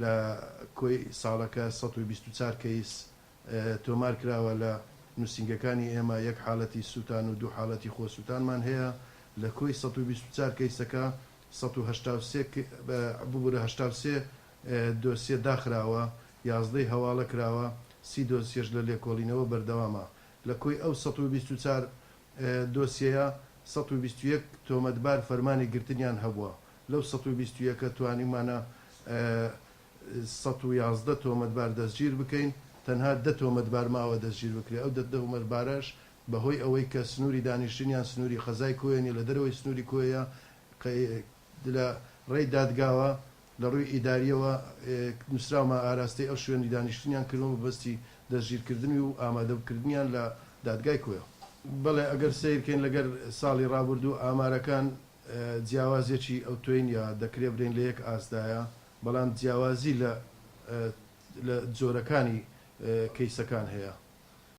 لە کۆی ساڵەکە 124 کەیس تۆمار کراوە لە نووسینگەکانی ئێمە یەک حاڵەتی سووتان و دوو حاڵەتی خۆسووتانمان هەیە لە کۆی 124 کەیسەکە 183 ببورە 83 دۆسیە داخراوە، یازدەی هەواڵە کراوە، سی دۆسیەش لە لێکۆڵینەوە بەردەوامە. لە کۆی ئەو 124 دۆسیەیە، 121 تۆمەتبار فەرمانی گرتنیان هەبووە. لەو 121 ە توانیومانە 111 تۆمەتبار دەستگیر بکەین، تەنها دە تۆمەتبار ماوە دەستگیر بکرێت، ئەو دە تۆمەتبارەش بەهۆی ئەوەی کە سنووری دانیشتنیان سنووری قەزای کۆیە نیە، لە دەرەوەی سنووری کۆیە، لە ڕێی دادگاوە لە ڕووی ئیدارییەوە نووسراومان ئاراستەی ئەو شوێنی دانیشتنیان کردووە بە مەبەستی دەستگیرکردنی و ئامادەکردنیان لە دادگای کۆیە. بەڵێ ئەگەر سەیر کەین لەگەر ساڵی ڕابوردوو ئامارەکان جیاوازیەکی ئەوتۆی نیە، دەکرێ بلێین لە یەک ئاستدایە، بەڵام جیاوازی لە لە جۆرەکانی کەیسەکان هەیە.